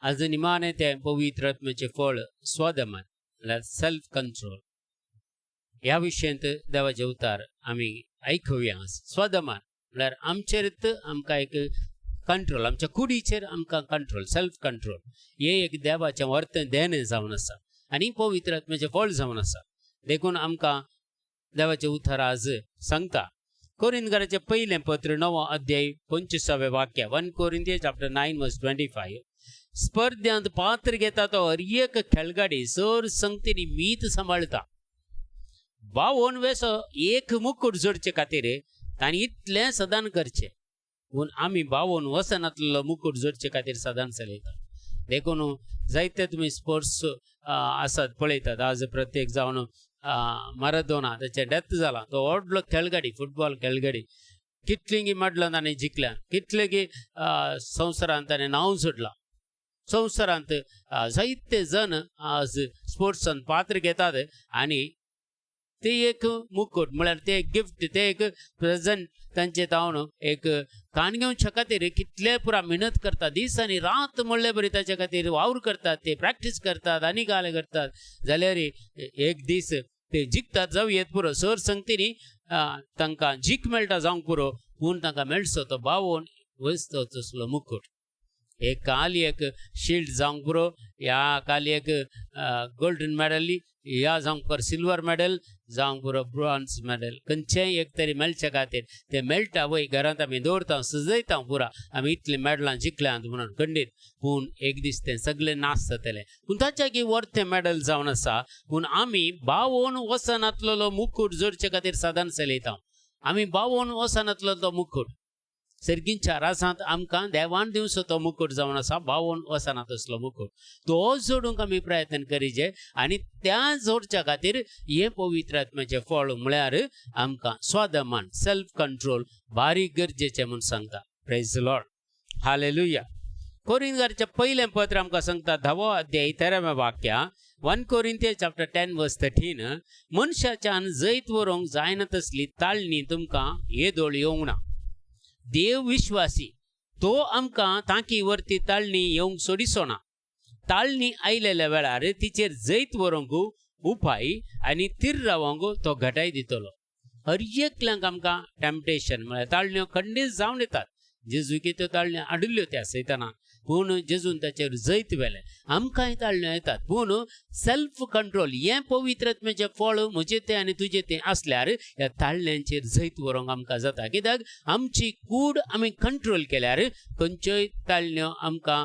आज निमाणें तें पवित्र आत्म्याचें फळ स्वदमन म्हळ्यार सेल्फ कंट्रोल ह्या विशयांत देवाचें उतार आमी आयकुया. स्वदमन म्हळ्यार आमचेरच आमकां एक कंट्रोल, आमच्या कुडीचेर आमकां कंट्रोल, सेल्फ कंट्रोल हें एक देवाचें वर्तें देणें जावन आसा आनी पवित्र आत्म्याचें फळ जावन आसा. देखून आमकां देवाचें उतार आज सांगता. कोरिंदकाराचें पयलें पत्र णवो अध्याय 25वें वाक्य, 1 Corinthians chapter 9 verse 25. स्पर्ध्यांत पात्र घेता तो हर एक खेळगाडी सर संगतीनी मीत सांबाळता. बावोन वेसो एक मुकूट जोडचे खातीर तांणी इतलें सदान करचें, पूण आमी बावोन वसनातलो मुकूट जोडचे खातीर सदान चलयतात. देखून जायते तुमी स्पोर्ट्स आसात पळयतात. आज प्रत्येक जावन मारादोना ताचें डेथ जाला, तो व्हडलो खेळगाडी, फुटबॉल खेळगाडी, कितलीं मेडलां ताणें जिखल्यां, कितले संवसारांत ताणें नांव जोडलां. संवसारांत जायते जण आज स्पोर्ट्सान पात्र घेतात आनी ते एक मुकूट म्हळ्यार ते एक गिफ्ट, ते एक प्रेझंट तांचे तावन एक काण घेवच्या खातीर कितले पुरा मेहनत करतात, दीस आनी रात म्हणले बरी ताच्या खातीर वावर करतात, ते प्रॅक्टीस करतात आनी गाले करतात. जाल्यार एक दीस ते जिखतात जावं येत पुरो, सर संगतीनी तांकां जीक मेळटा जावंक पुरो, पूण तांकां मेळचो तो बावोन वचतो तसलो मुकूट. एक काल एक शिल्ड जावंक पुरो, ह्या काल एक गोल्डन मॅडल, ह्या जावंक पुरो सिल्वर मॅडल, जावंक पुरो ब्रॉन्ज मॅडल, खंयचेंय एक तरी मेळचे खातीर तें मेळटा वय. घरांत आमी दवरता, सजयता पुरा, आमी इतलीं मॅडलां जिखल्यांत म्हणून खंडीत. पूण एक दीस तें सगळें नाश जातलें. पूण ताच्या की वर्तें मॅडल जावन आसा. पूण आमी बावोन वचनातलेलो मुकूट जोडचे खातीर सादान चलयता. आमी बावोन वचनातलो तो मुकूट सर्गींच्या रासांत आमकां देवान दिवचो तो मुकूट जावन आसा, बावोन वचना तसलो मुकूट. तो जोडूंक आमी प्रयत्न करीजे आनी त्या जोडच्या खातीर हें पवित्र आत्म्याचें फळ म्हळ्यार आमकां स्वादमान, सेल्फ कंट्रोल बारीक गरजेचें म्हूण सांगता. Praise Lord, hallelujah. कोरिंदकाराचें पयलें पत्र आमकां सांगता 10वो अध्याय 13वें वाक्य, 1 Corinthians chapter 10 verse 13. मनशाच्यान जैत व्हरूंक जायना तसली ताळणी तुमकां येदोळ येवंक ना. देव विश्वासी, तो आमकां तांकी वरती ताळणी येवंक सोडिचो ना. ताळणी आयलेल्या वेळार तिचेर जैत व्हरूंक उपाय आनी थीर रावंक तो घटाय दितलो. हर एकल्यांक आमकां टेम्पटेशन म्हळ्यार ताळण्यो खंडीत जावन येतात. जेजूकी त्यो ताळण्यो हाडिल्ल्यो त्या सैताना, पूण जेजून ताचेर जैत व्हेलें. आमकांय ताळण्यो येतात, पूण सेल्फ कंट्रोल हें पवित्र आत्म्याचें फळ म्हजें तें आनी तुजें तें आसल्यार ह्या ताळण्यांचेर जैत व्हरूंक आमकां जाता. कित्याक आमची कूड आमी कंट्रोल केल्यार खंयच्योय ताळण्यो आमकां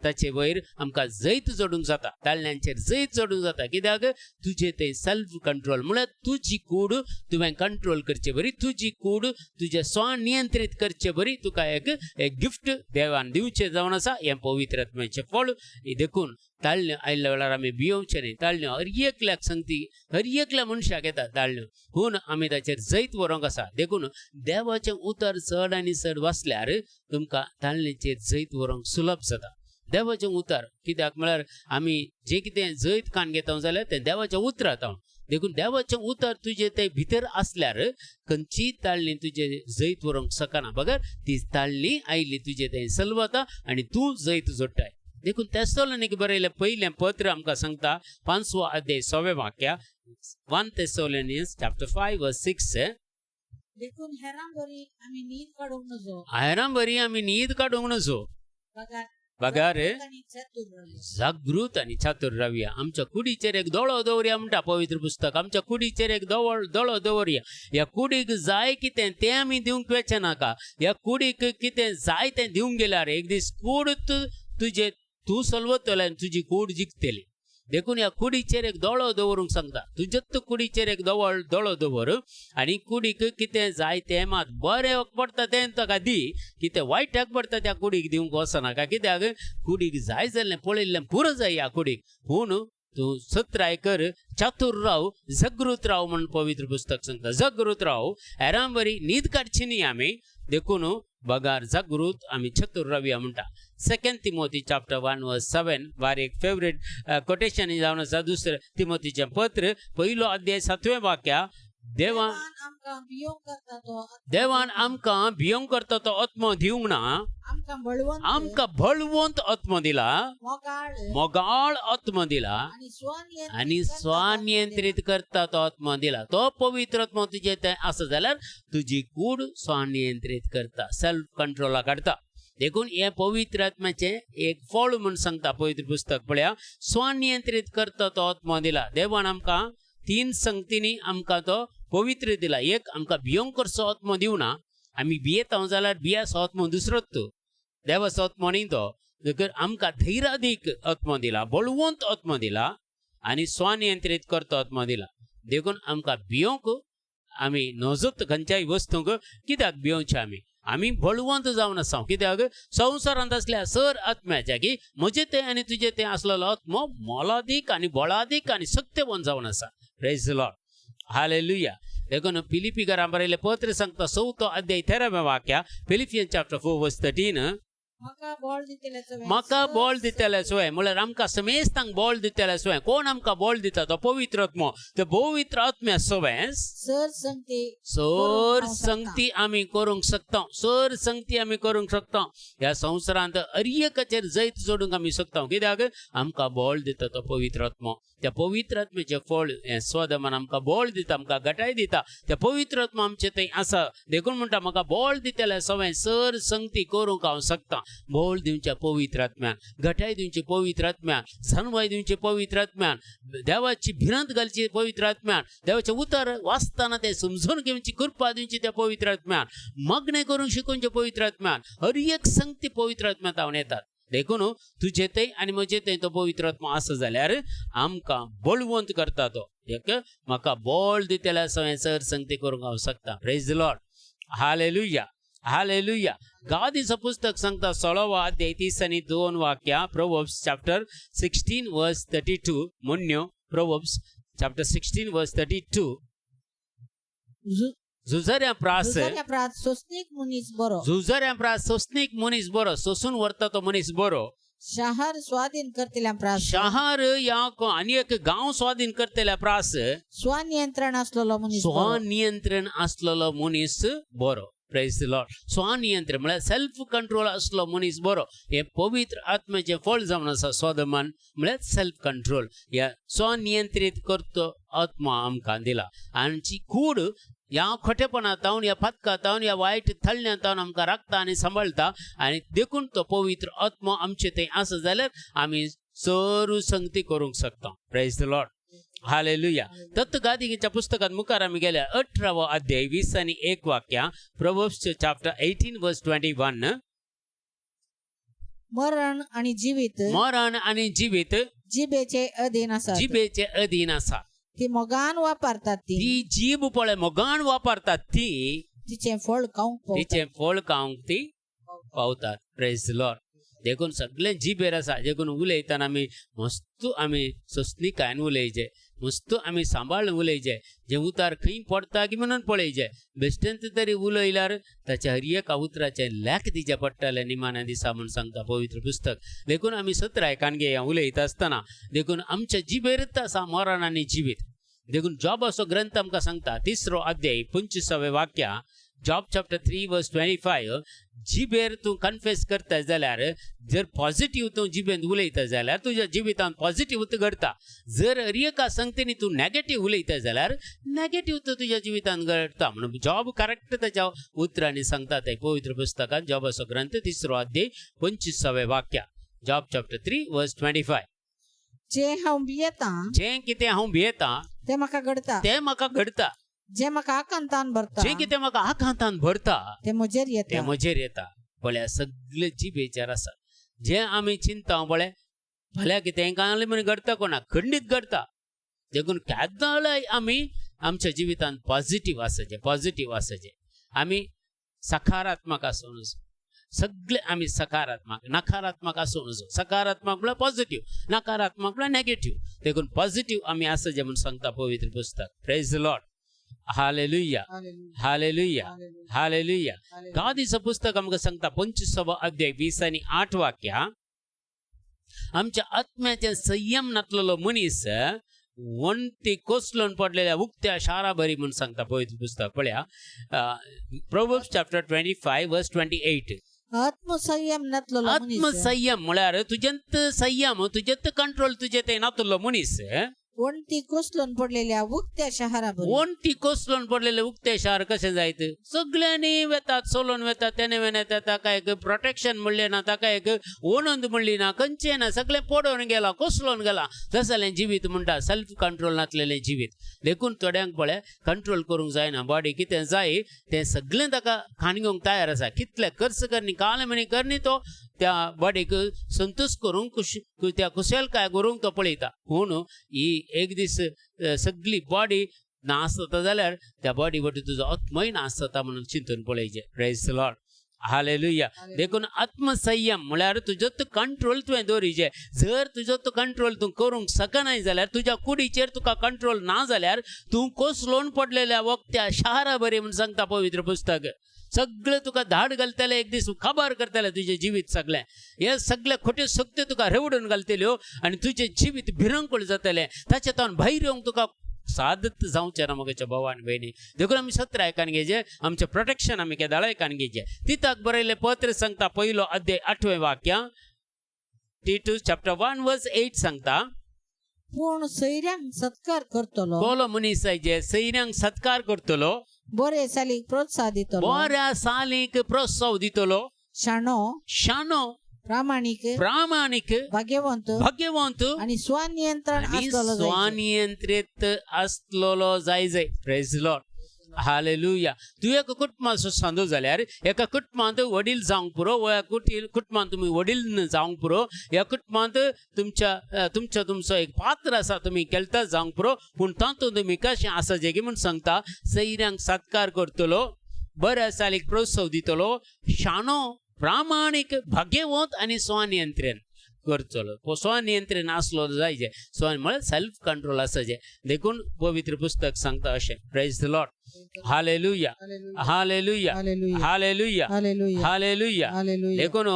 ताचे वयर आमकां जैत जोडूंक जाता, ताळण्यांचेर जैत जोडूंक जाता. कित्याक तुजें तें सेल्फ कंट्रोल म्हळ्यार तुजी कूड तुवें कंट्रोल करचे बरी, तुजी कूड तुजें स्वनियंत्रीत करचे बरी तुका एक एक गिफ्ट देवान दिवचें जावन आसा, हें पवित्र आत्म्याचें फळ. देखून ताळण्यो आयिल्ल्या वेळार आमी भियोवचें न्ही. ताळण्यो हर एकल्याक संगती, हर एकल्या मनशाक येता ताळण्यो, पूण आमी ताचेर जैत व्हरूंक आसा. देखून देवाचें उतर चड आनी चड वाचल्यार तुमकां ताळणेचेर जैत व्हरूंक सुलभ जाता. देवाचें उतर कित्याक म्हळ्यार आमी जें कितें जैत कान घेता जाल्यार तें देवाचें उतरात. देखून देवाचें उतर तुजें तें भितर आसल्यार खंयचीय ताळणी तुजें जैत व्हरूंक शकना, बगर ती ताळणी आयली तुजें तें सलवता आनी तूं जैत जोडटाय. देखून तेसलोनीक बरयलें पयलें पत्र आमकां सांगता 5वो अध्याय 6वें वाक्य, 1 Thessalonians chapter 5 verse 6. देखून हेरां बरी आमी न्हीद काडूंक नजो, हेरां बरी आमी न्हीद काडूंक नजो, बगार बगार जागृत आनी चतुर रावया. जागृत आनी चातुर रावया. आमच्या कुडीचेर एक दोळो दवरया म्हणटा पवित्र पुस्तक. आमच्या कुडीचेर एक दोळो दवरया. ह्या कुडीक जाय कितें तें आमी दिवंक वेचें नाका. ह्या कुडीक कितें जाय तें दिवंक गेल्यार एक दीस कूड तुजें तूं सलवतलें आनी तुजी कूड जिखतली. देखून ह्या कुडीचेर एक दोळो दवरूंक सांगता. तुज्याच कुडीचेर एक दोळो दवर आनी कुडीक कितें जाय तें मात बरें पडटा तें ताका दी, कितें वायटाक पडटा त्या कुडीक दिवंक वचनाका. कित्याक कुडीक जाय जाल्लें पळयल्लें पुरो जाय ह्या कुडीक. पूण तूं सत्राय कर, चातुर राव, जागृत राव म्हण पवित्र पुस्तक सांगता. जागृत राव, हेरां बरी न्हीद काडची न्ही आमी. देखून बगार जागृत आमी चतुर रावया म्हणटा. 2 Timothy chapter 1 verse 7, बारीक एक फेवरेट कोटेशन जावन आसा. दुसरें तिमोतीचें पत्र 1लो अध्याय 7वें वाक्या. देवान आमकां भियोंक करता तो आत्मो देवान दिवंक ना. आमकां भियोंक करता तो आत्मो दिवंक ना, आमकां बळवंत, आमकां बळवंत आत्मो दिला, मोगाळ, मोगाळ आत्मो दिला आनी स्वनियंत्रित आनी करता तो आत्मो स्वनियंत्रीत करता तो आत्मो दिला. तो पवित्र आत्मो तुजे थंय आसा जाल्यार तुजी कूड स्वनियंत्रीत करता, सेल्फ कंट्रोला काडटा. देखून हें पवित्र आत्म्याचें एक फळ म्हूण सांगता पवित्र पुस्तक. पळया, स्वनियंत्रीत करता तो आत्मो दिला. देवान आमकां तीन संगतींनी आमकां तो पवित्र दिला. एक, आमकां भियोंक करचो आत्मो दिवना. आमी भियेता जाल्यार भियाचो आत्मो दुसरोच, तूं देवाचो आत्मो न्ही तो. देखून आमकां धैर्यादीक आत्मो दिला, बळवंत आत्मो दिला आनी स्वनियंत्रीत करतो आत्मो दिला. देखून आमकां भियोंक आमी नजत खंयच्याय वस्तूंक. कित्याक भियोवचें आमी? आमी बळवंत जावन आसा. कित्याक संवसारांत आसल्या सर आत्म्याच्या की म्हजे तें आनी तुजे तें आसलेलो आत्मो मोलादीक आनी बळादीक आनी सक्तेवंत जावन आसा. Praise the Lord, hallelujah. देखून फिलिपीकरां बरयलें पत्र सांगता चवथो अध्याय 13व्या वाक्या, फिलिपियन चॅप्टर 4 वर्स 13. म्हाका बळ दितल्याचो वेळ म्हाका सर बळ दितले सोय, म्हणल्यार आमकां समेस्तांक बळ दितले सोय. कोण आमकां बळ दिता? तो पवित्र आत्मो. ते पवित्र आत्म्या सवेंस सर संगती सर संगती आमी करूंक शकता, सर संगती आमी करूंक शकता. ह्या संवसारांत अरियकाचेर जैत जोडूंक आमी शकता. कित्याक आमकां बळ दिता तो पवित्र आत्मो. त्या पवित्र आत्म्याचें फळ हें स्वदमान आमकां बळ दिता, आमकां घटाय दिता. त्या पवित्र आत्मो आमचे थंय आसा. देखून म्हणटा म्हाका बळ दितले सवें सर संगती करूंक हांव शकता. बळ दिवच्या पवित्र आत्म्यान, घटाय दिवची पवित्र आत्म्यान, जानवाय दिवची पवित्र आत्म्यान, देवाची भिरांत घालची पवित्र आत्म्यान, देवाचें उतर वाचतना तें समजून घेवची कृपा दिवची त्या पवित्र आत्म्यान, मागणें करूंक शिकोवचें पवित्र आत्म्यान. हर एक संगती पवित्र आत्म्यांत हांव येतात. देखून तुजे थंय आनी म्हजे थंय तो पवित्र आत्मो आसा जाल्यार आमकां बळवंत करता तो. एक म्हाका बळ दितले सवें सर संगती करूंक हांव शकता. Praise the Lord, hallelujah, hallelujah. गादीचं पुस्तक सांगता 16वा अध्याय 30 आणि 2 वाक्या, प्रोवर्ब्स चॅप्टर 16 वर्स 32. म्हणण्यो, प्रोवर्ब्स चॅप्टर 16 वर्स 32. झुजाऱ्या प्रास झुजाऱ्या प्रात सोसनीक मनीस बरो, झुजाऱ्या प्रास सोसनीक मनीस बरो, सोसून व्हरता तो मनीस बरो. शहर स्वाधीन करतल्या प्रास शहर या आनी एक गांव स्वाधीन करतल्या प्रास स्वनियंत्रण असलेलो मनीस बरो. स्वनियंत्रण आसलेलो मनीस बरो. Praise the Lord. स्वनियंत्रण म्हळ्यार सेल्फ कंट्रोल आसलो मनीस बरो. हें पवित्र आत्म्याचें फळ जावन आसा स्वदमन, म्हळ्यार सेल्फ कंट्रोल. ह्या स्वनियंत्रीत करतो आत्मा आमकां दिला. आमची कूड ह्या खोटेपणा तावन, ह्या पातका तावन, ह्या वायट थळण्या तावन आमकां राखता आनी सांबाळटा. आनी देखून तो पवित्र आत्मो आमचे थंय आसा जाल्यार आमी सरू संगती करूंक शकता. प्रेज the Lord, hallelujah. दत्त गादिगीच्या पुस्तकात मुखार आमी गेल्या 18वो अध्याय 20 आणि 1 वाक्या, प्रोवर्ब्स चॅप्टर 18 वर्स 21. मरण आणि जीवित मरण आणि जिवीत जिबेचे अधीन आसात. जिबेचे अधीन आसा. ती मोगान वापरतात ती ती जीब पळय मोगान वापरतात ती तिचे फळ खावंक पावतात. तिचे फळ खावंक ती पावतात. प्रेज लॉर्ड. देखून सगळे जिबेर आसा. देखून उलयतना आमी मस्त आमी सोंसणीकायेन उलयचे, मस्त आमी सांबाळून उलयचे. जे उतार खंय पडटा की म्हणून पळयचे. बेश्टेंत तरी उलयल्यार ताच्या हर एका उतराचें लेख दिवचें पडटलें निमाण्या दिसा म्हूण सांगता पवित्र पुस्तक. देखून आमी सतरायकान घेया उलयता आसतना. देखून आमच्या जिबेरच आसा मरण आनी जिवीत. देखून जॉबाचो ग्रंथ आमकां सांगता तिसरो अध्याय 25व्या वाक्या, जॉब चॅप्टर 3 वर्स 25. जिबेर तूं कन्फेस करता जाल्यार, जर पॉझिटिव्ह तूं जिबेन उलयता जाल्यार तुज्या जिवितांत पॉझिटिव्ह घडटा. जर एका संगतीनी तूं नॅगेटिव्ह उलयता जाल्यार नॅगेटिव्ह तूं तुज्या जिवितांत घडटा म्हणून जॉब करेक्ट ताच्या उतरांनी सांगता ते पवित्र पुस्तकांत, जॉबाचो ग्रंथ तिसरो अध्याय 25व्या वाक्या, जॉब चॅप्टर 3 वर्स 25. जे हांव भियेतां जें कितें हांव भियेतां ते म्हाका घडता, तें म्हाका घडता, जे म्हाका आकांतान भरता जें कितें म्हाका आकांतान भरता ते म्हजेर ते येता. म्हजेर येता. पळया, सगळे जिबेचेर आसा. जे आमी चिंता पळय, फाल्यां कितें कांय म्हण घडता कोणा खंडीत घडता. देखून केन्नाय आमी आमच्या जिवितांत पॉझिटिव्ह आसाचें, पॉझिटिव्ह आसाचें, आमी सकारात्मक आसूं नजो. सगळे आमी सकारात्मक, नकारात्मक आसूं नजो. सकारात्मक म्हळ्यार पॉझिटिव्ह, नकारात्मक म्हळ्यार नॅगेटिव्ह. देखून पॉझिटिव्ह आमी आसाचें म्हूण सांगता पवित्र पुस्तक. Praise the Lord, hallelujah, hallelujah, hallelujah. गादीचं पुस्तक आमकां सांगता 25वो अध्याय 20 आणि 8 वाक्या, आमच्या आत्म्याचे संयम नातलेलो मनीस वणटी कोसळून पडलेल्या उक्त्या शारा बरी म्हूण सांगता पवित्र पुस्तक. पळया, Proverbs chapter 25 verse 28. आत्मसंयम नातलेलो मनीस आत्मसंयम म्हळ्यार तुजेंत संयम, तुजेंत कंट्रोल, तुजे ते नातुल्लो मनीस वणटी कोसळून पडलेल्या उक्त्या शहरा बरी. वणटी कोसळून पडलेले उक्ते शार कशें जायत? सगळ्यांनी वेतात, चलोवन वेतात, तेणे वेने ताका एक प्रोटेक्शन म्हणलें ना, ताका एक ओणंद म्हणली ना, खंयचें ना, सगळें पडोवन गेलां, कोसळून गेलां. तसलें जिवीत म्हणटा सेल्फ कंट्रोल नासलेलें जिवीत. देखून थोड्यांक पळय कंट्रोल करूंक जायना, बॉडी कितें जाय तें सगळें ताका खाण घेवंक तयार आसा. कितले खर्च करणी, कालमणी करणी, तो त्या बॉडीक संतोश करूंक, त्या कुशलकाय करूंक तो पळयता. पूण ही एक दीस सगळी बॉडी नाश जाता जाल्यार त्या बॉडी वटी तुजो आत्मय नाश जाता म्हणून चिंतून पळयचें. प्रेज लॉर्ड, हालेलुया. देखून आत्मसंयम म्हळ्यार तुजो तो कंट्रोल तुवें दवरिचें. जर तुजो तो कंट्रोल तूं करूंक शकनाय जाल्यार, तुज्या कुडीचेर तुका कंट्रोल ना जाल्यार, तूं कोसलोन पडलेल्या वखत्या शारा बरी म्हूण सांगता पवित्र पुस्तक. सगळें तुका धाड घालतले, एक दीस खबर करतले तुजें जिवीत सगळें. हे सगळे खोट्यो शक्त्यो तुका रेवडून घालतल्यो आनी तुजें जिवीत भिरंकूळ जातलें. ताच्या तावन भायर येवंक तुका सादत जावचें ना, म्हगेच्या भाव आनी भयणी. देखून आमी सत्र आयकान घेवचें, आमचें प्रोटेक्शन आमी केदाळ आयकान घेवचें. तिताक बरयलें पत्र सांगता, पयलो अध्याय आठवें वाक्य, Titus chapter 1 verse 8 सांगता, पूण सैऱ्यांक सत्कार करतलो, कोलो मनीस जे सैन्यांक सत्कार करतलो, बरे चालीक प्रोत्साह दितलो, बऱ्या सालीक प्रोत्साह दितलो, शाणो, शाणो, प्रामाणीक, प्रामाणीक, भाग्यवंत भाग्यवंत आणि स्वनियंत्रण आनी आसलेलो जायजे. स्वनियंत्रीत आसलेलो जाय जाय. प्रेज लॉर्ड, हालेलुया. तूं एका कुटुंबाचो सांदो जाल्यार एका कुटुंबांत वडील जावंक पुरो, वा कुटुंबांत तुमी वडील जावंक पुरो, ह्या कुटुंबांत तुमच्या तुमच्या तुमचो एक पात्र आसा, तुमी केलता जावंक पुरो, पूण तातूंत तुमी कशें आसा जेगी म्हूण सांगता, सैऱ्यांक सत्कार करतलो, बऱ्या सालीक प्रोत्साह दितलो, शाणो, प्रामाणीक, भाग्यवंत आनी स्वनियंत्रण करतलो. स्वनियंत्रण आसलो जायजे. स्व म्हळ्यार सेल्फ कंट्रोल आसाचें. देखून पवित्र पुस्तक सांगता अशें. Praise the Lord, hallelujah, hallelujah, hallelujah, hallelujah. देखून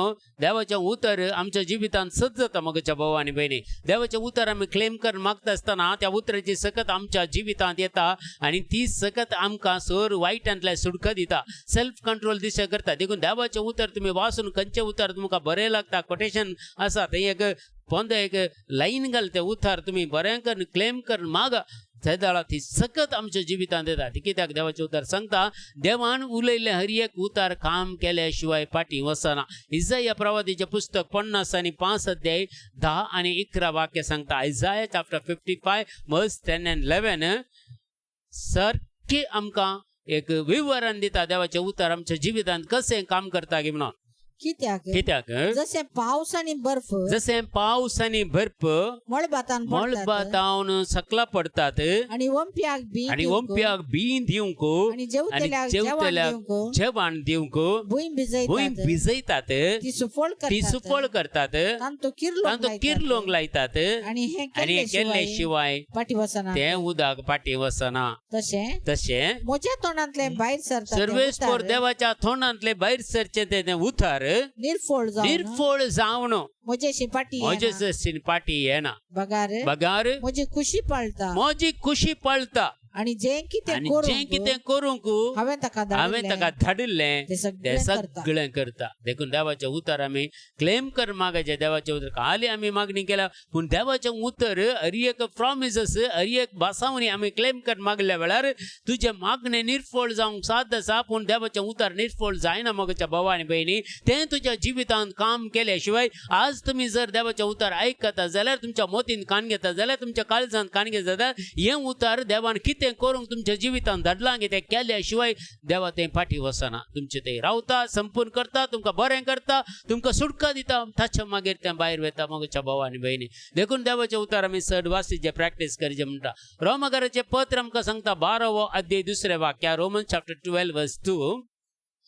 देवाचें उतर आमच्या जिवितांत सद जाता, म्हगेच्या भाव आनी भयणी. देवाचें उतर आमी क्लेम करून मागता आसतना त्या उतराची सकत आमच्या जिवितांत येता आनी ती सकत आमकां सर वायटांतल्यान सुटका दिता, सेल्फ कंट्रोल दिशा करता. देखून देवाचें उतर तुमी वाचून खंयचें उतर तुमकां बरें लागता, कोटेशन आसा थंय एक पोंदा एक लायन घाल, तें उतर तुमी बरें करून क्लेम करून मागा, तेदाळा ती सकत आमच्या जिवितांत येता. ती कित्याक देवाचें उतर सांगता, देवान उलयल्लें हर एक उतार काम केल्या शिवाय फाटीं वचना. इजाया प्रवादीचें पुस्तक 55 अध्याय 10 आनी 11 वाक्य सांगता. Isaiah chapter 55 verse 10 and 11 सारकें आमकां एक विवरण दिता देवाचें उतर आमच्या जिवितांत कशें काम करता की म्हणून. कित्याक कित्याक जशें पावस आनी बर्फ जशें पावस आनी बर्फ मळबातान मळबातावन सकला पडतात आनी वंप्याक बी आनी वंप्याक बी दिवंक आनी जेवतल्याक जेवतल्याक जेवण दिवंक जेवण दिवंक भूंय भूंय भिजयतात, भिजयतात, ती सुफळ ती करतात, सुफळ करतात, तांतो किर्लोंक तांचो लायतात. किर्लोंक लायतात आनी हे आनी हे केल्ले शिवाय फाटी वचना, तें उदक फाटीं वचना. तशें तशें म्हज्या तोंडांतलें भायर सरता तें सर्वेस्पर उतार देवाच्या तोंडांतले भायर सरचें तें उतार निर्फळ जावन निर्फळ जावन म्हजेशी फाटी म्हजे येना. पाटी येना, बगार बगार म्हजी खुशी पाळता म्हजी खुशी पळता आनी जें कितें आनी जें कितें करूंक करूंक हांवें ताका हांवें धाडिल्लें ताका धाडिल्लें तें तें सगळें करता. सगळें करता. देखून देवाचें उतर आमी क्लेम कर मागायचें. देवाचें उतर खाली आमी मागणी केल्या, पूण देवाचें उतर हर एक प्रॉमिसस, हर एक भासावणी आमी क्लेम कर मागल्या वेळार तुजें मागणें निर्फळ जावंक साद आसा, पूण देवाचें उतर निर्फळ जायना, म्हज्या भाव आनी भयणी. तें तुज्या जिवितांत काम केल्या शिवाय आज तुमी जर देवाचें उतर आयकता जाल्यार, तुमच्या मोतीन कान घेता जाल्यार, तुमच्या काळजांत कान घेता जाल्यार, हें उतर देवान कितें करूंक तुमच्या जिवितांत धाडलां की तें केल्या शिवाय देवा तें फाटीं वचना. तुमचें तें रावता, संपूर्ण करता, तुमकां बरें करता, तुमकां सुटका दिता, ताच्या मागीर तें भायर वता, म्हज्या भाव आनी भयणी. देखून देवाचें उतर आमी चड वासीचें प्रॅक्टीस करचें म्हणटा. रोमकाराचें पत्र आमकां सांगता, 12वो अध्याय दुसरें वाक्य, रोमन चॅप्टर 12 वर्स 2,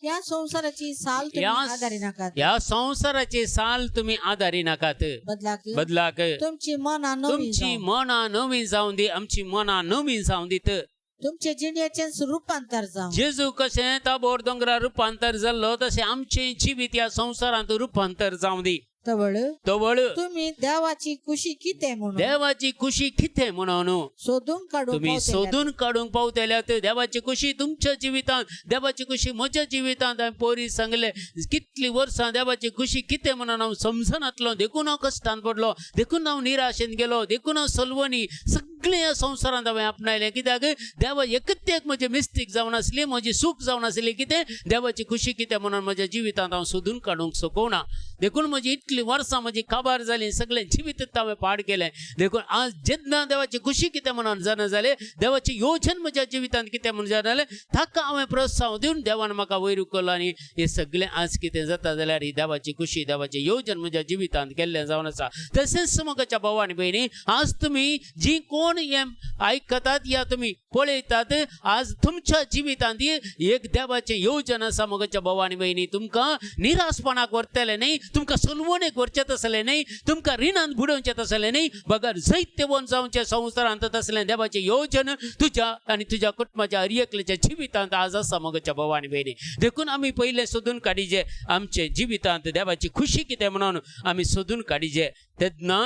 ह्या संवसाराची साल तुमी आदारी नाकात, ह्या संवसाराची साल तुमी आदारी नाकात, बदलाक बदलाक तुमची मनां नवीं तुमची जावं, मनां नवीं जावं दी, आमची मनां नवीं जावं दीत, तुमचे जिणेचें रुपांतर जावं. जेजू कशें ताबोर दोंगरार रुपांतर जाल्लो तशें आमचें जिवीत ह्या संवसारांत रुपांतर जावं दी. तवळ तवळ तुमी देवाची खुशी कितें म्हणून देवाची खुशी कितें म्हणून सोदून काडूंक तुम्ही पावतले. सोदून काडूंक पावतल्यात. देवाची खुशी तुमच्या जिवितांत, देवाची खुशी म्हज्या जिवितांत. हांवें पोरी सांगले कितली वर्सां देवाची खुशी कितें म्हणून हांव समजनातलो, देखून हांव कश्टान पडलो, देखून हांव निराशेन गेलो, देखून हांव सलवणी सगळें ह्या संवसारांत हांवें आपणायलें. कित्याक देवा एकच एक म्हजें मिस्तीक जावन आसली, म्हजी सूख जावन आसली. कितें देवाची खुशी कितें म्हणून म्हज्या जिवितांत हांव सोदून काडूंक शकना, देखून म्हजी इतली वर्सां म्हजी काबार जाली, सगळें जिवीत हांवें पाड केलें. देखून आज जेन्ना देवाची खुशी कितें म्हणून जाणा जालें, देवाची योजन म्हज्या जिवितांत कितें म्हणून जाणा जालें, ताका हांवें प्रोत्साहन दिवन देवान म्हाका वयर उखल्लो. आनी हें सगळें आज कितें जाता जाल्यार ही देवाची खुशी, देवाचें योजन म्हज्या जिवितांत केल्लें जावन आसा. तशेंच म्हज्या भाव आनी भयणी, आज तुमी जी कोण हें आयकतात या तुमी पळयतात, आज तुमच्या जिवितांत एक देवाचें योजन आसा. म्हज्या भाव आनी भयणी, तुमकां निराशपणाक व्हरतलें न्ही, तुमकां सलवणेक व्हरचें तसलें न्ही, तुमकां रिणांत बुडोवचें तसलें न्ही, बगर जैत्यवन जावचें संवसारांत तसलें देवाचें योजन तुज्या आनी तुज्या कुटुंबाच्या हर एकल्याच्या जिवितांत आज आसा. म्हज्या भाव आनी भयणी, देखून आमी पयलें सोदून काडिजे आमचे जिवितांत देवाची खुशी कितें म्हणून आमी सोदून काडिजे. तेन्ना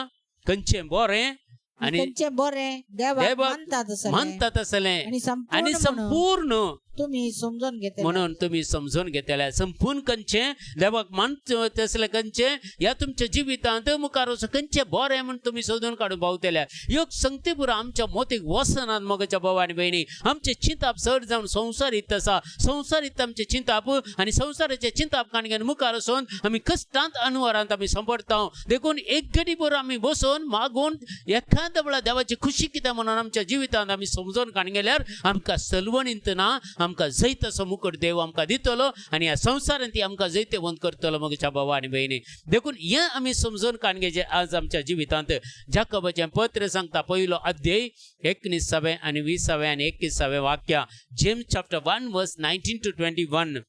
खंयचें बरें आनी खंयचें बरें देवाक देवाक मानता तसलें मानता तसलें आनी आनी संपूर्ण म्हणून संपूर्ण तुमी समजून घेतले म्हणून तुम्ही समजून घेतले. संपूर्ण खंयचें देवाक मानता तसलें खंयचें ह्या तुमच्या जिवितांत मुखार वचून खंयचें बरें म्हूण तुमी सोदून काडून पावतले. ह्यो संगती पुरो आमच्या मोतीक वचनात. मगच्या भाव आनी भयणी, आमचें चिंताप चड जावन संवसारीत आसा. संवसारीत आमचें चिंताप आनी संवसाराचें चिंताप काणगेन मुखार वचून आमी कश्टांत अनवरांत आमी सांपडटा. देखून एक घडी बरो आमी बसून मागून एखाद्या वेळा देवाची खुशी कितें म्हणून आमच्या जिवितांत आमी समजून काडून गेल्यार आमकां सलवणींत ना, आमकां जैत असो मुकट देव आमकां दितलो आनी ह्या संवसारांत ती आमकां जैतवंत करतलो. मगच्या भाव आनी भयणी, देखून हें आमी समजून काडून घेवचें आज आमच्या जिवितांत. जाकोबाचें पत्र सांगता, पयलो अध्याय 19वें आनी 20वें आनी 21वें वाक्य, James chapter 1 verse 19 to 21.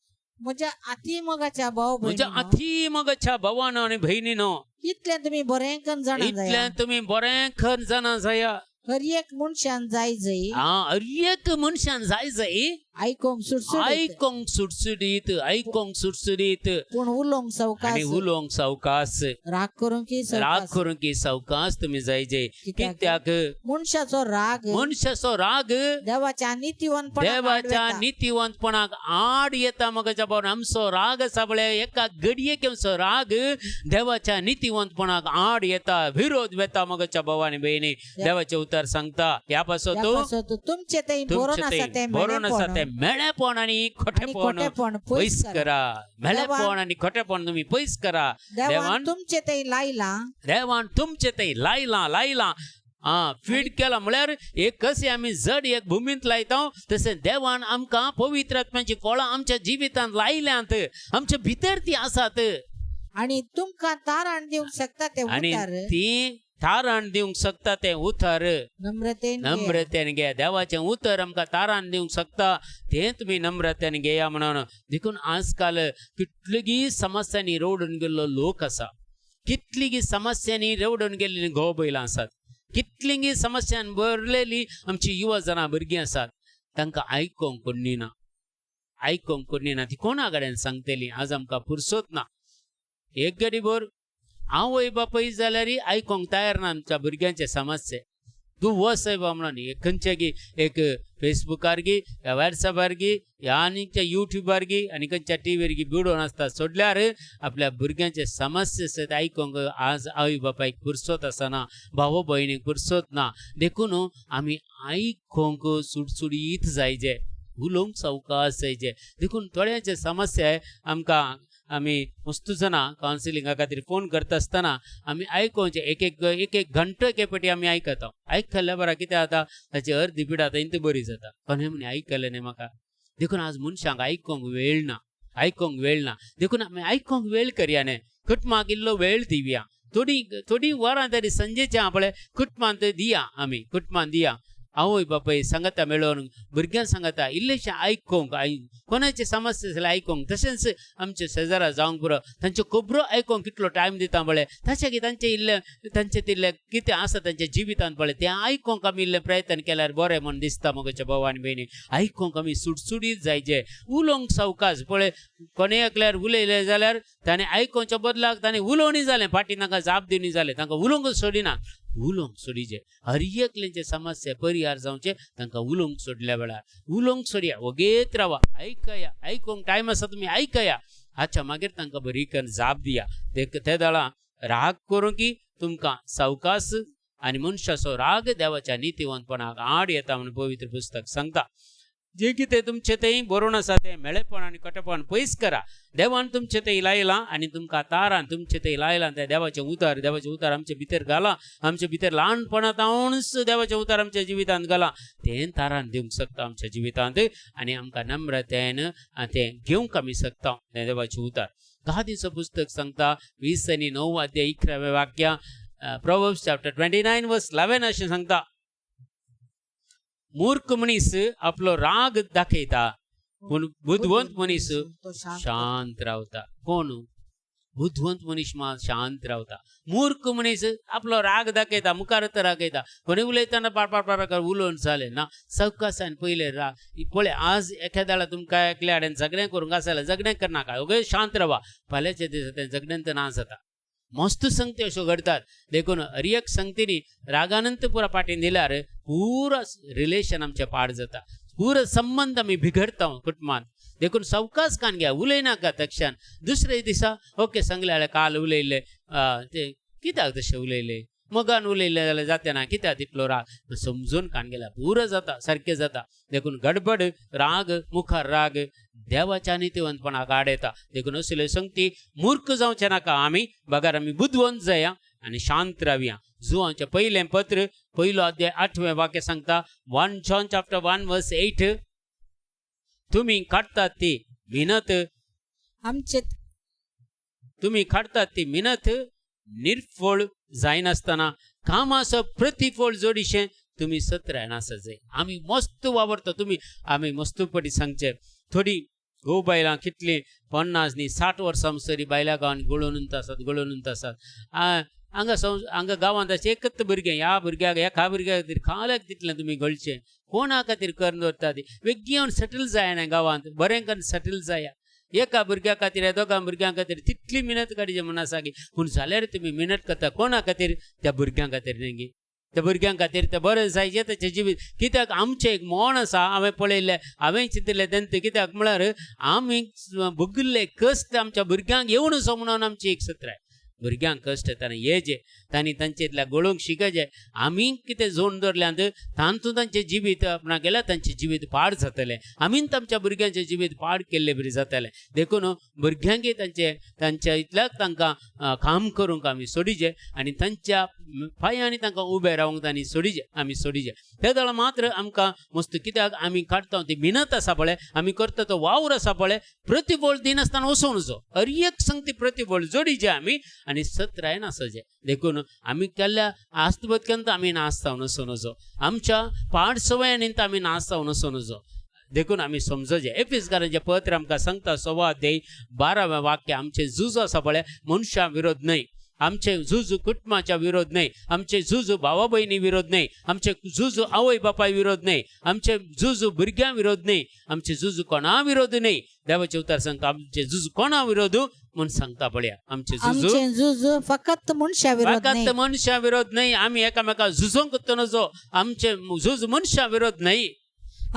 म्हज्या अतिमोगाच्या भाव म्हज्या भयणीनो, अतिमोगाच्या भावानो आनी भयणीनो, इतलें तुमी बरें करून जाणा जाया, इतलें तुमी बरें खर जाणा जाया, हर एक मनशान जाय जय हर एक मनशान जाय जाय आयकोंक सुटसुटीत, आयकोंक सुटसुटीत, आयकोंक सुटसुटीत, पूण उलोवंक आनी सवकास, उलोवंक सावकास, राग करूंक राग सवकास. करूंक सावकास तुमी जाय जे. कित्याक मनशाचो राग मनशाचो राग देवाच्या नितीवंतपणाक आड देवाच्या वेता. नितीवंतपणाक आड येता. मगच्या भावन, आमचो राग आसा पळय, एका घडयेक आमचो राग देवाच्या नितीवंतपणाक आड येता, विरोध वेता. मगच्या भाव आनी भयणी, देवाचें उतर सांगता ह्या पासत त्या पासत तुमचे थंय बरोवन आसा तें बरोवन आसा तें मेळेपण मेळेपण आनी आनी खोटेपण खोटेपण पयस पयस करा. करा. मेळेपण आनी खोटेपण तुमी पयस करा. देवान देवान तुमचे थंय लायलां, देवान तुमचे थंय लायलां, लायलां फीड केलां म्हळ्यार एक कशें आमी जड एक भुमींत लायता तशें देवान आमकां पवित्र आत्म्याची फळां आमच्या जिवितांत लायल्यांत, आमच्या भितर ती आसात. आनी तुमकां तारण दिवंक शकता तें आनी उतर ती तारण दिवंक शकता तें उतर नम्रतेन घेया. नम्रतेन घे. देवाचें उतर आमकां तारण दिवंक शकता तें तुमी नम्रतेन घेया म्हणून. देखून आजकाल कितलीगी समस्यांनी रवडून गेल्लो लोक आसा, कितलीगी समस्यांनी रवडून गेल्ली घोव बैलां आसात, कितलीगी समस्यान भरलेली आमची युवा जाणां भुरगीं आसात. तांकां आयकोंक कोण ना, आयकोंक कोण ना, ती कोणा कडेन सांगतली? आज आमकां पुरसोत ना. एक गडीभर आवय बापूय जाल्यार आयकोंक तयार ना आमच्या भुरग्यांचे समस्ये. तूं वच बा म्हणून एक खंयचे गी एक फेसबुकार गी, वॉट्सॅपार गी, आनी युट्यूबार गी आनी खंयच्या टीव्हीर गी बिडोवन आसता. सोडल्यार आपल्या भुरग्यांचे समस्ये सयत आयकोंक आज आवय बापायक पुरसोत आसना, भाव भयणीक पुरसोत ना. देखून आमी आयकोंक सुडसुडीत जायजे, उलोवंक सावकाश जायजे. देखून थोड्यांचे समस्या आमकां आमी वस्तू जाणां कावन्सिलिंगा खातीर फोन करता आसतना आमी आयकोवचें. एक एक एक एक घंटो एके पेटी आमी आयकता. आयकल्ल्या बरा कितें जाता, ताची अर्दी पिडा थंय बरी जाता. कोणें म्हणी आयकलें न्ही म्हाका. देखून आज मनशांक आयकोंक वेळ ना, आयकोंक वेळ ना. देखून आमी आयकोंक वेळ करया न्ही, कुटुंबाक इल्लो वेळ दिवया. थोडी थोडी वरां तरी संजेचें आपले कुटुंबांत दिया, आमी कुटुंबांत दिया. आवय बापाय सांगाता मेळोवन भुरग्यां सांगाता इल्लेशें आयकोंक कोणाचे समस्या जाल्यार आयकोंक, तशेंच आमचे शेजारा जावंक पुरो तांच्यो खबरो आयकोंक कितलो टायम दिता पळय, तशें की तांचें इल्लें तांचें तिल्लें कितें आसा तांच्या जिवितांत पळय तें आयकोंक आमी इल्लें प्रयत्न केल्यार बरें म्हूण दिसता. म्हज्या भाव आनी भयणी, आयकोंक आमी सुटसुटीत जायचे, उलोवंक सावकाश. पळय कोणें एकल्यार उलयलें जाल्यार ताणें आयकोवच्या बदलाक ताणें उलोवणी जालें, फाटीं तांकां जाप दिवणी जालें, तांकां उलोवंक सोडिना. उलोवंक सोडिचे, हर एकल्याचे समस्या परिहार जावचे तांकां उलोवंक सोडल्या वेळार. उलोवंक सोडया, वगेत रावा, आयकया, आयकूंक टायम आसा तुमी आयकया. हाच्या मागीर तांकां बरी करून जाप दिया. ते दळां राग करूं की तुमकां सावकाश आनी मनशाचो राग देवाच्या नितीवंतपणाक आड येता म्हूण पवित्र पुस्तक सांगता. जे कितें तुमचें तें बरोवन आसा तें मेळेपण आनी कटेपण पयस करा. देवान तुमचें तें लायलां आनी तुमकां तारान तुमचें तें लायलां, तें देवाचें उतर, देवाचें उतर आमचे भितर घालां, आमचे भितर ल्हानपणांत देवाचें उतर आमच्या जिवितांत घालां, तें तारान दिवंक शकता आमच्या जिवितांत आनी आमकां नम्रतेन तें घेवंक आमी शकता तें देवाचें उतर. गादीचो पुस्तक सांगता 29 अध्याय 11 वाक्य, Proverbs chapter 29 verse 11 अशें सांगता, मूर्ख मनीस आपलो राग दाखयता पूण बुदवंत मनीस तो शांत शांत रावता. कोण बुदवंत मनीस मात शांत रावता. मूर्ख मनीस आपलो राग दाखयता, मुखार तर दाखयता, कोणी उलयतना पार पार पार उलोवन जालें ना, सवकासान पयलें राग पळय. आज एखाद्या तुमकां एकल्या कडेन झगडें करूंक आसा जाल्यार झगडें करनाका, ओगे शांत रावा. फाल्यांच्या दिसा तें झगडें तर ना जाता. मस्त संगती अश्यो घडतात. देखून हर एक संगतीनी रागानंत पुरा फाटीं दिल्यार पुरा रिलेशन आमचें पाड जाता, पुरो संबंद आमी बिगडता कुटुंबांत. देखून सवकास कान घ्या, उलयनाका तक्षण. दुसरे दिसा ओके सांगलें जाल्यार काल उलयल्लें तें कित्याक तशें उलयलें, मोगान उलयलें जाल्यार जाता ना, कित्याक तितलो राग, समजून कान गेल्यार पुरो जाता, सारकें जाता. देखून गडबड राग मुखार राग देवाच्या नितीवंतपणाक आड येता. देखून असल्यो संगती मूर्ख जावचें नाका आमी, बगर आमी बुदवंत जाया आनी शांत रावया. जुवांचें पयलें पत्र 1 अध्याय 8वें वाक्य सांगता, 1 John chapter 1 verse 8, तुमी काडटात ती मिनत आमचे तुमी काडटात ती मिनत निर्फळ जायनासतना कामाचो प्रतिफळ जोडीशें तुमी सत्रायन आसा जाय. आमी मस्त वावरता तुमी, आमी मस्तपटी सांगचे थोडी घोव बायलां कितलीं 50 न्ही 60 वर्सां सरी बायलां गांवांत गळोवन आसात, गळोवन आसात. हांगा हांगा गांवांत अशें एकच भुरगें, ह्या भुरग्याक एका भुरग्या खातीर खाल्याक तितलें तुमी गळचें, कोणा खातीर करून दवरता ती बेगीन सेटल जायना गांवांत, बरें करून सेटल जाया. एका भुरग्या खातीर ह्या दोगां भुरग्यां खातीर तितली मिनत काडची म्हूण आसा की, पूण जाल्यार तुमी मिनत करता कोणा खातीर, त्या भुरग्यां खातीर न्ही गी, त्या भुरग्यां खातीर तें बरें जायचें ताचें जिवीत. कित्याक आमचें एक मोण आसा, हांवें पळयल्लें, हांवें चिंतिल्लें तेन्ना, कित्याक म्हळ्यार आमी भोगिल्ले कश्ट आमच्या भुरग्यांक येवून असो म्हणून आमची एक सत्राय. भुरग्यांक कश्ट ताणें येचे, तांणी तांचेतल्या गळोवंक शिकचें. आमी कितें जोड दवरल्यांत तातूंत तांचें जिवीत आपणाक गेल्यार तांचें जिवीत पाड जातलें, आमीच आमच्या भुरग्यांचें जिवीत पाड केल्ले बरी जातलें. देखून भुरग्यांकय तांचे तांच्या इतल्याक तांकां काम करूंक आमी सोडीचें आनी तांच्या पांयांनी तांकां उबें रावंक तांणी सोडीचें, आमी सोडीचें. ते वेळार मात्र आमकां मस्त, कित्याक आमी काडटा ती मिनत आसा पळय, आमी करता तो वावर आसा पळय, प्रतिबळ दिनासतना वचोवंक नजो. हर एक संगती प्रतिबळ जोडीचें आमी आनी सत्रायन आसचें. देखून आमी केल्ल्या आस्तबतक्यांत आमी नाश जावन वचूं नजो, आमच्या पाड सवयांनी आमी नाश जावन वचूं नजो. देखून आमी समजचें. एफिसकारांचें पत्र आमकां सांगता 1.25 अध्याय 12वें वाक्य, आमचें झूज आसा पळय मनशां विरोध न्हय, आमचें झूज कुटुंबाच्या विरोध न्हय, आमचें झूज भावा भयणी विरोध न्हय, आमचें झूज आवय बापाय विरोध न्हय, आमचें झूज भुरग्यां विरोध न्हय, आमचें झूज कोणा विरोध न्हय. देवाचें उतर सांगता आमचें झूज कोणा विरोध म्हूण सांगता पळया. आमचें झूज आमचें झूज फकत मनशा विरोध फकत न्हय, मनशां विरोध न्हय, आमी एकामेका झुजोंक नजो. आमचें झूज मनशां विरोध न्हय,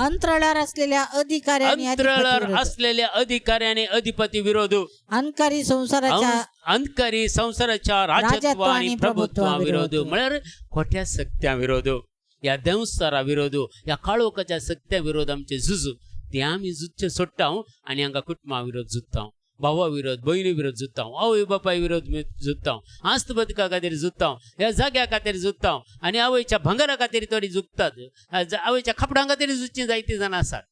अंतराळार असलेल्या अधिकाऱ्यांनी अंतराळार असलेल्या अधिकाऱ्यांनी अधिपती विरोध, अंतकारी संसाराच्या अंतकारी संसाराच्या राजत्व आणि प्रभुत्वा विरोध, म्हळ्यार खोट्या सत्या विरोध, ह्या देंवचारा विरोध, ह्या काळोखाच्या सत्या विरोध आमचे झुजू. ते आमी झुजचे सोडटा आनी हांगा कुटुंबा विरोध झुजता, भावा विरोध भयणी विरोध झुजता, आवय बापाय विरोध झुजता, आस्त बदका खातीर झुजता, ह्या जाग्या खातीर झुजता आनी आवयच्या भांगरा खातीर थोडी झुकतात, आवयच्या खापडां खातीर झुजचीं जायतीं जाणां आसात.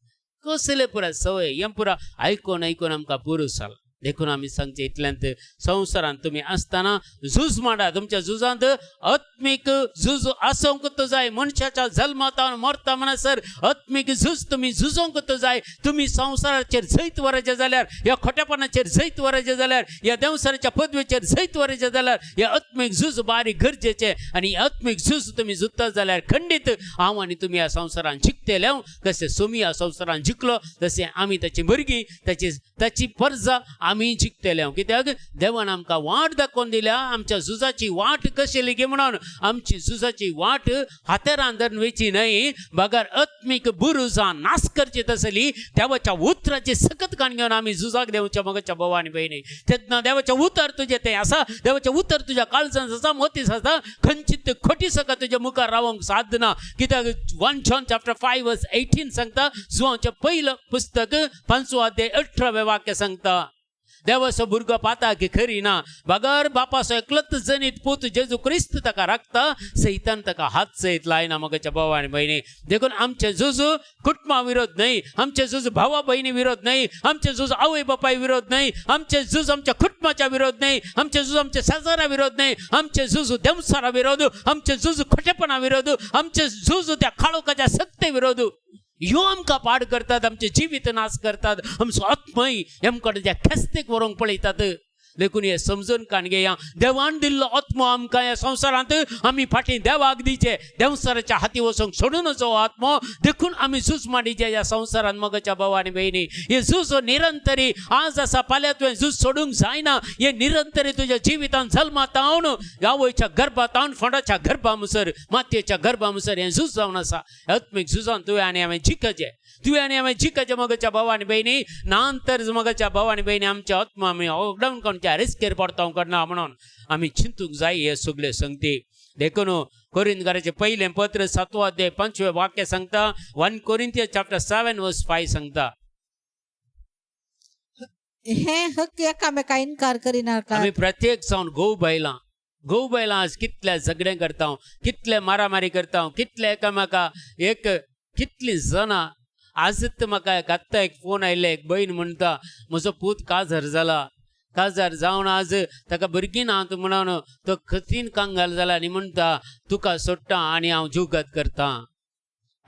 कसले पुरा सवय हें पुरा आयकून आयकून आमकां पुरो जाला. देखून आमी सांगचे इतल्यांत संवसारांत तुमी आसतना झूज मांडा. तुमच्या झुजांत आत्मीक झूज आसूंक जाय. मनशाच्या जल्मातावन मरता म्हणसर आत्मीक झूज तुमी झुजोंक जाय. तुमी संवसाराचेर जैत वरायचें जाल्यार, ह्या खोटेपणाचेर जैत वरायचें जाल्यार, ह्या देंवसाराच्या पदवेचेर जैत वरायचें जाल्यार ह्या आत्मीक झूज बारीक गरजेचें. आनी आत्मीक झूज तुमी झुजता जाल्यार खंडीत हांव आनी तुमी ह्या संवसारान जिखतले. कशें सोमी ह्या संवसारान जिखलो तशें आमी ताची भुरगीं, ताची ताची परजा आमी जिखतले. कित्याक देवान आमकां वाट दाखोवन दिल्या, आमच्या झुजाची वाट कशी लेगी म्हणून. आमची झुजाची वाट हातेरान धरून वयची न्हय, बगर आत्मीक बुरुजां नाश करची तसली देवाच्या उतराची सकत काण घेवन आमी झुजाक देवच्या मगच्या भाव आनी भयणी. तेन्ना देवाचें उतर तुजें तें आसा, देवाचें उतर तुज्या काळजान आसा, मोतीस आसा, खंयचीच खोटी सगळं तुज्या मुखार रावंक सादना. कित्याक 1 John chapter 5 verse 18 सांगता, जुवांचें पयलें पुस्तक 5वो अध्याय 18वें वाक्य सांगता, देवाचो भुरगो पाता की खरी ना, बगर बापाचो एकलोच जनीत पूत जेजू क्रिस्त ताका राखता, सैतान ताका हात सयत लायना. मगच्या भाव आनी भयणी, देखून आमचे झूज कुटुंबा विरोध न्हय, आमचे झूज भावा भयणी विरोध न्हय, आमचे झूज आवय बापाय विरोध न्हय, आमचे झूज आमच्या कुटुंबाच्या विरोध न्हय, आमचे झूज आमच्या शेजारा विरोध न्हय, आमचे झूज देवसारा विरोध, आमचे झूज खोटेपणा विरोध, आमचे झूज त्या काळोखाच्या सत्ते विरोध. ह्यो आमकां पाड करतात, आमचें जिवीत नाश करतात, आमचो आत्मय आमकां त्या खेस्तेक व्हरूंक पळयतात. देखून हे समजून काण घेया, देवान दिल्लो आत्मो आमकां ह्या संवसारांत आमी फाटीं देवाक दिचे, देवसाराच्या हाती वचूंक सोडून वचो आत्मो. देखून आमी झूज मांडीचे ह्या संवसारांत. मगच्या भाव आनी भयणी, हे झूज निरंतरी आज आसा, फाल्यां तुवें झूज सोडूंक जायना. हे निरंतरी तुज्या जिवितान जल्मातावन, आवयच्या गर्भातावन फोंडाच्या गर्भा मुसर, मातयेच्या गर्भा मुसर हें झूज जावन आसा. आत्मीक झुजान तुवें आनी हांवें जिखचें, तुवें आनी हांवें जिखचें मगच्या भाव आनी भयणी. नांतर मगच्या भाव आनी भयणी, आमच्या आत्मा आमी ओगडावन कोणच्या रिस्केर पडता करना म्हणून आमी चिंतूंक जाय हे सगळे संगती. देखून कोरिंदकाराचें पयलें पत्र 7वो अध्याय 5वें वाक्य सांगता, 1 Corinthians chapter 7 verse 5 सांगता, हे हक्क एकामेका इन्कार करिनाका. आमी प्रत्येक जावन घोव बायलां, घोव बायलां आज कितले झगडें करता, कितले मारामारी करता, कितले एकामेका एक कितली जाणां. आजच म्हाका एक आत्तां एक फोन आयिल्ले, एक भयण म्हणटा, म्हजो पूत काजार जाला, काजार जावन आज ताका भुरगीं ना म्हणून तो खतीन कंगाल जाला आनी म्हणटा तुका सोडटा आनी हांव जीवघात करता.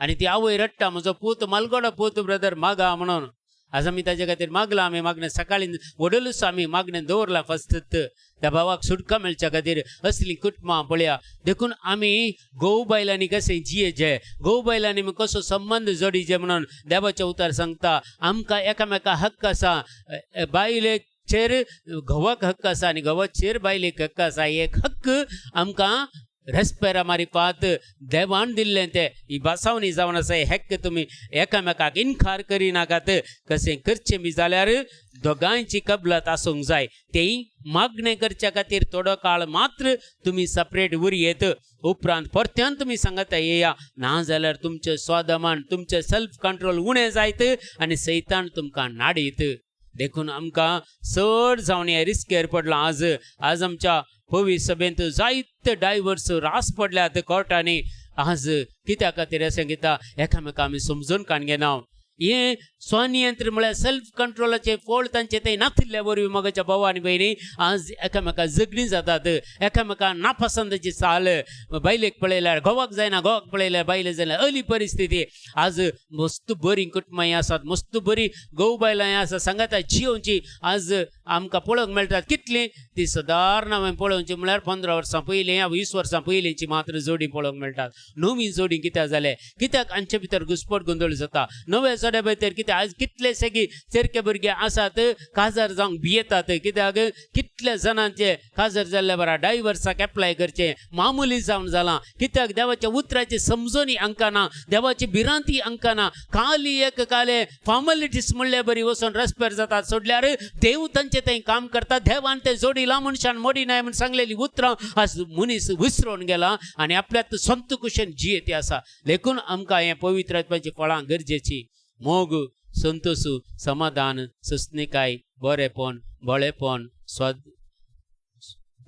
आनी ती आवय रडटा, म्हजो पूत मालगडो पूत ब्रदर मागा म्हणून. आज आमी ताजे खातीर मागलां, आमी मागणें सकाळीं वडलूच आमी मागणें दवरलां फस्त त्या भावाक सुटका मेळच्या खातीर. असलीं कुटुंबां पळया. देखून आमी घोव बायलांनी कशें जियेचें, घोव बायलांनी कसो संबंद जोडीचे म्हणून देवाचें उतर सांगता. आमकां एकामेका हक्क आसा, बायलेचेर घोवाक हक्क आसा आनी घोवाचेर बायलेक हक्क आसा. एक हक्क आमकां रेस्पेरा मारिफात देवान दिल्लें तें ही बासावणी जावन आसा. हे हक्क तुमी एकामेकाक इनकार करिनाकात. कशें करचें बी जाल्यार दोगांयची कबलात आसूंक जाय. तेय मागणें करच्या खातीर थोडो काळ मात्र तुमी सपरेट उरयेत, उपरांत परत्यान तुमी सांगता येया. ना जाल्यार तुमचें स्वादमान, तुमचें सेल्फ कंट्रोल उणें जायत आनी सैतान तुमकां नाडीत. देखून आमकां चड जावन हें रिस्केर पडलां आज. आज आमच्या पवी सभेंत जायते डायवर्स रास पडल्यात कोर्टांनी आज. कित्या खातीर अशें कित्या एकामेका आमी समजून काण घेना. हें स्वनियंत्रण म्हळ्यार सेल्फ कंट्रोलाचें फळ तांचें तें नातिल्ल्या वरवीं मगाच्या भाव आनी भयणी आज एकामेका झगडीं जातात, एकामेका नापसंदाची चाल. बायलेक पळयल्यार घोवाक जायना, घोवाक पळयल्यार बायले जायना, अली परिस्थिती. आज मस्त बरीं कुटुंबां आसात, मस्त बरीं घोव बायलां आसा सांगाता जियोवची आज आमकां पळोवंक मेळटात. कितलीं ती सदारण हांवें पळोवची म्हळ्यार 15 वर्सां पयलीं, 20 वर्सां पयलींची मात्र जोडी पळोवंक मेळटात. नवी जोडी कित्याक जालें? कित्याक हांचे भितर घुस्पट गोंदळ जाता नव्या जोड्या भितर? कित्याक आज कितलेशे चेरके भुरगे आसात काजार जावंक भियेतात. कित्याक कितल्या जाणांचे काजार जाल्ल्या बरा डायवर्साक एप्लाय करचें मामुली जावन जालां. कित्याक देवाच्या उतराची समजणी हांकां ना, देवाची भिरांती हांकां ना. खाली एक काले फॉर्मेलिटीज म्हणले बरी वचून रस्त्यार जातात. सोडल्यार देव तांचे थंय काम करता. देवान ते जोडिला, मनशान मोडी नाय म्हूण सांगलेली उतरां आज मनीस विसरून गेला आनी आपल्यात संत कुशेन जियेती आसा. देखून आमकां हें पवित्र आत्म्याची फळां गरजेची. मोग, संतोष, समाधान, सस्निकाय, बरेपण, भोळेपण, स्वाद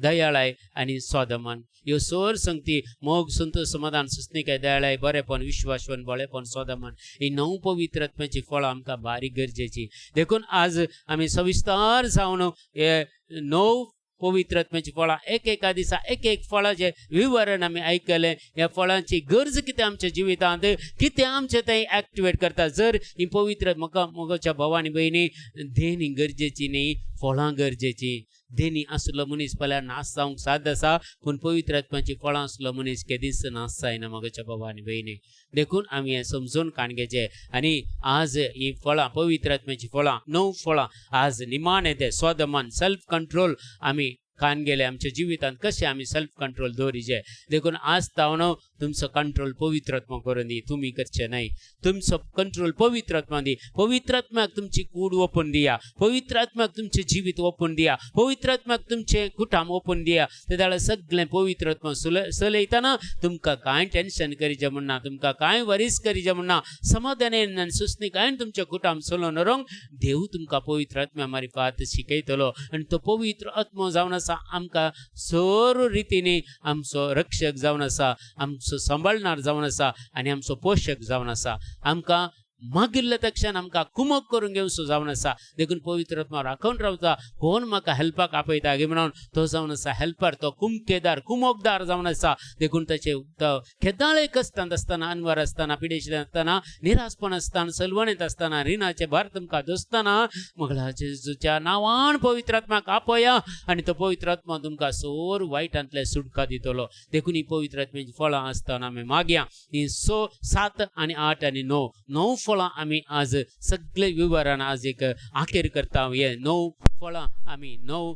दयाळाय आनी स्वादमान. ह्यो सोर संगती मोग, संतोष, समाधान, सुस्निकाय, दयाळाय, बरेपण, विश्वासपण, बळेपण, स्वादमान, ही 9 पवित्र आत्म्याची फळां आमकां बारीक गरजेची. देखून आज आमी सविस्तार जावन हे 9 पवित्र आत्म्याची फळां एक एका दिसा एक एक फळाचें विवरण आमी आयकलें. ह्या फळांची गरज कितें आमच्या जिवितांत, कितें आमचें तें एक्टिवेट करता. जर ही पवित्र म्हाका मोगाच्या भाव आनी भयणी देणी गरजेची न्ही, फळां गरजेची. देणी आसलो मनीस पळल्यार नाश जावंक साद आसा, पूण पवित्र आत्म्याची फळां आसलो मनीस केदीच नाश जायना मोगाच्या भाव आनी भयणी. देखून आमी हें समजून काण घेवचें. आनी आज ही फळां पवित्र आत्म्याची फळां 9 फळां आज निमाणें तें स्वादमान सेल्फ कंट्रोल आमी कान गेले आमच्या जिवितांत कशें आमी सेल्फ कंट्रोल दवरिचें. देखून आज तावन तुमचो कंट्रोल पवित्र आत्मा करून दी, तुमी करचें न्हय. तुमचो कंट्रोल पवित्र आत्मा दी. पवित्र आत्म्याक तुमची कूड ओपून दिया, पवित्र आत्म्याक तुमचें जिवीत ओपून दिया, पवित्र आत्म्याक तुमचें कुटाम ओपून दिया. ते जाल्यार सगळें पवित्र आत्मा चलयतना तुमकां कांय टेन्शन करिचें म्हण ना, तुमकां कांय वरीस करिचें म्हण ना. समाधानान आनी सुस्निकायेन तुमचें कुटाम चलोवन व्हरूंक देव तुमकां पवित्र आत्म्या मारिफात शिकयतलो. आनी तो पवित्र आत्मो जावन आसा आमकां सर्व रितीनी आमचो रक्षक जावन आसा, आमचो सांबाळणार जावन आसा आनी आमचो पोशक जावन आसा. आमकां मागिल्ल्या तक्षण आमकां कुमक करून घेवचो जावन आसा. देखून पवित्र आत्मा राखून रावता. कोण म्हाका हेल्पाक आपयता गे म्हणून तो जावन आसा हेल्पर, तो कुमकेदार कुमकदार जावन आसा. देखून ताचे तो केदाळे कश्टांत आसतना, अनवर आसतना, पिडेशीत आसतना, निराशपण आसतना, सलवणेंत आसतना, रिणाचे भार तुमकां दोसतना मगळा जेजूच्या नांवान पवित्र आत्माक आपया आनी तो पवित्र आत्मा तुमकां सोर वायटांतले सुटका दितलो. देखून ही पवित्र आत्म्याची फळां आसतना आमी मागया. ही 6, 7 आनी 8 आनी 9 9 फळां आमी आज सगळे विवरण आज एक आखेर करता. हे 9 फळां आमी 9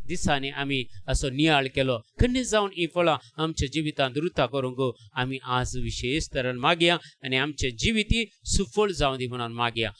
दिसांनी आमी असो नियाळ केलो. खंय जावन ही फळां आमच्या जिवितांत रुता करूंक आमी आज विशेष तरेन मागया आनी आमचे जिविती सुफळ जावं दी म्हणून मागया.